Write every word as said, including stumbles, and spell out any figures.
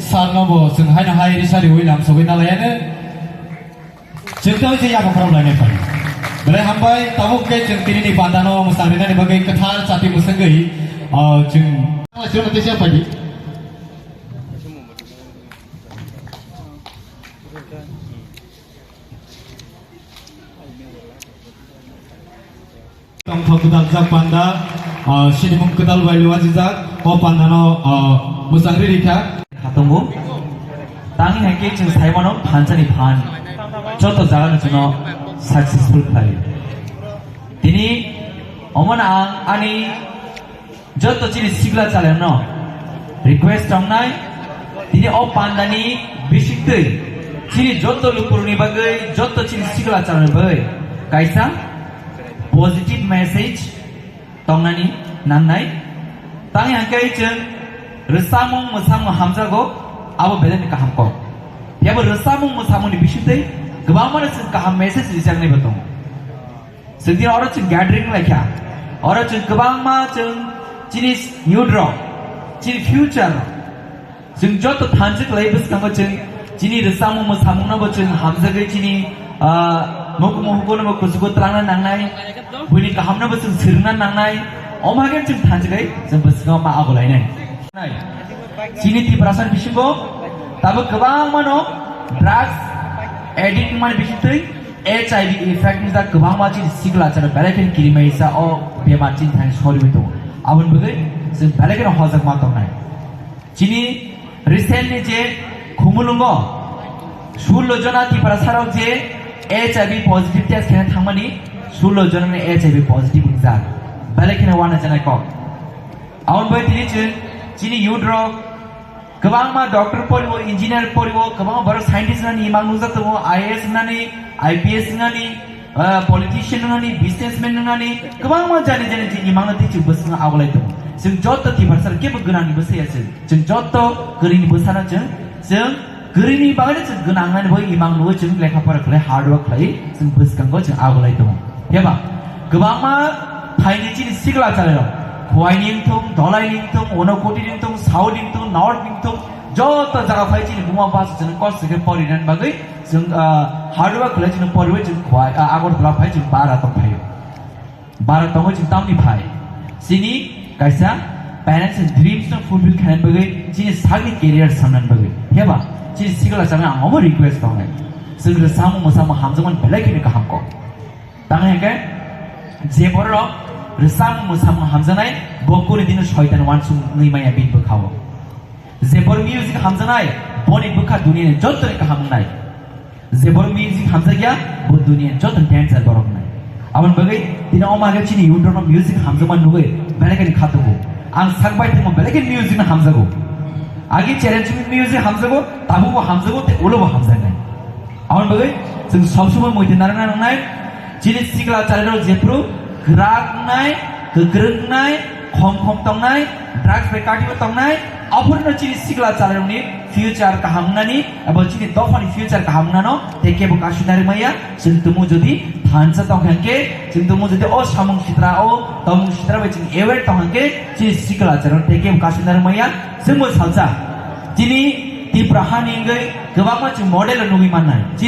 Sir no bo chwng haino hai risa riwi lam sogwi na laiya ne. Chwng tei se yabo khorok lainai phai. Belai hambai, tabuk khe chwng tini ni panda no mwsang rinani bagwi kwthar chati mwswngwi, ah, chwng. Chwng tei se phai di. Tongthok gwdal jak panda, ah, sinimung kwtal bai lewajijak, o panda no, ah, mwsang riri kha. Khatungo. Tangwi hai khe chwng sai mano phansa ni phan. Joto jaga no chwngno successful khlai. Tini omono ang ani joto chini sikla chalai no request tongnai, tini o pandani bisingtwi chini joto lukurokni bagwi, joto chini sikla chalai bagwi kaisa positive message tongnani nangnai. Tangwi hwnkhe chwng rwchapmung mwsamung hamjago, abo belai ni kaham kok. Phiya bo rwchapmung mwsamungni bisingtwi kwbangmano chwng kaham message rijaknai bo tongo. Chwng tini oro chwng gathering lai kha. Oro chwng kwbangma chwng chini youth rok, chini future rok. Chwng joto thansa khlai bwskango chwng chini rwchapmung mwsamungno bo chwng hamjagwi chini, ah, mokol muhugono bo kuchugo twlangna nangnai. Buini kahamno bo chwng swrwngna nangnai. Omo hai khe chwng thansa khlai chwng bwskango ma abo lainai. Chini Tiprasa bisingo tabuk kwbangmano drugs addict wngmani bisingtwi H I V infect wngjak kwbangma chini sikla chara belai kheno kirimai sa o bemar chini thani soriwi tongo. Aboni bagwi chwng belai kheno hojak ma tongnai. Chini recently je Khumulwngo sullo jona Tiprasarok je H I V positive test khaina thangmani sullo jonani H I V positive wngjak. Belai kheno uanajanai kok. Aboni bagwi tini chwng chini youth rok kwbangma doctor poriwo, engineer poriwo, kwbangma borok scientist wngnani imang nukjak tongo, I A S wngnani, I P S wngnani, ah, politician wngnani, businessman wngnani, kwbangma jani jani je imangno tei chwng bwskango agulai tongo. Chwng joto Tiprasa kebo gwnangni bwsa ya chwng. Chwng joto kwrwini bwsano chwng, chwng kwrwini bagwi chwng gwnang wngnani bagwi imang nugwi chwng lekha pora khlai, hard work khlai chwng bwskango chwng agulai tongo. Phiya ba kwbangma phaini chini sikla chalairok, Khowai ni wngthung, Dholai ni wngthung, Unakoti ni wngthung, South ni wngthung, North ni wngthung, joto jaga phai chini buma basa chwng kosto khe porinani bagwi chwng, ah, hard work khlai chwng poriwi chwng Khowai, ah, Agartala phai chwng bara tong phaio. Bara tongo chwng tamni phai. Chini kaisa parents ni dreams no fulfill khaina bagwi, chini sakni career samna bagwi. Phiya ba chini sikla chalairok ang omo request tongnai. Chwng rwchapmung mwsamung hamjakmani belai kheno kaham kok. Tamo hwnkhe je borok rwchapmung mwsamung hamjaknai, bo kunu dino soitan uansuk wngwi maya bini bwkhao. Je borok music hamjaknai, boni bwkha duniani jottoni kaham wngnai. Je borok music hamjakya, bo duniani jottoni danger borok wngnai. Aboni bagwi tini omo hwnkhe chini youth rokno music hamjakma nugwi belai kheno kha tongo. Ang sak bai tongmo belai kheno music no hamjago. Agi challenge music hamjago, tabukbo hamjago, tei ulobo hamjaknai. Aboni bagwi chwng sob somoi muitu narwkna nangnai. Chini sikla chalairok jephru kwrak wngnai, kwkrwk wngnai, khom khom tongnai, drugs bai katibo tongnai, aphurno chini sikla chalairokni future kaham wngnani, abo chini dophani future kaham wngnano tei kebo kasu narwk maya. Chwng tumu jodi thansa tongkha hwnkhe, chwng tumu jodi o samung sitra, o tongmung sitra bai chwng aware tongkha hwnkhe, chini sikla chalairok tei kebo kasu narwk maya. Chwngbo salsa chini Tipra hani wngwi kwbangma chwng model nugwi mannai. Chini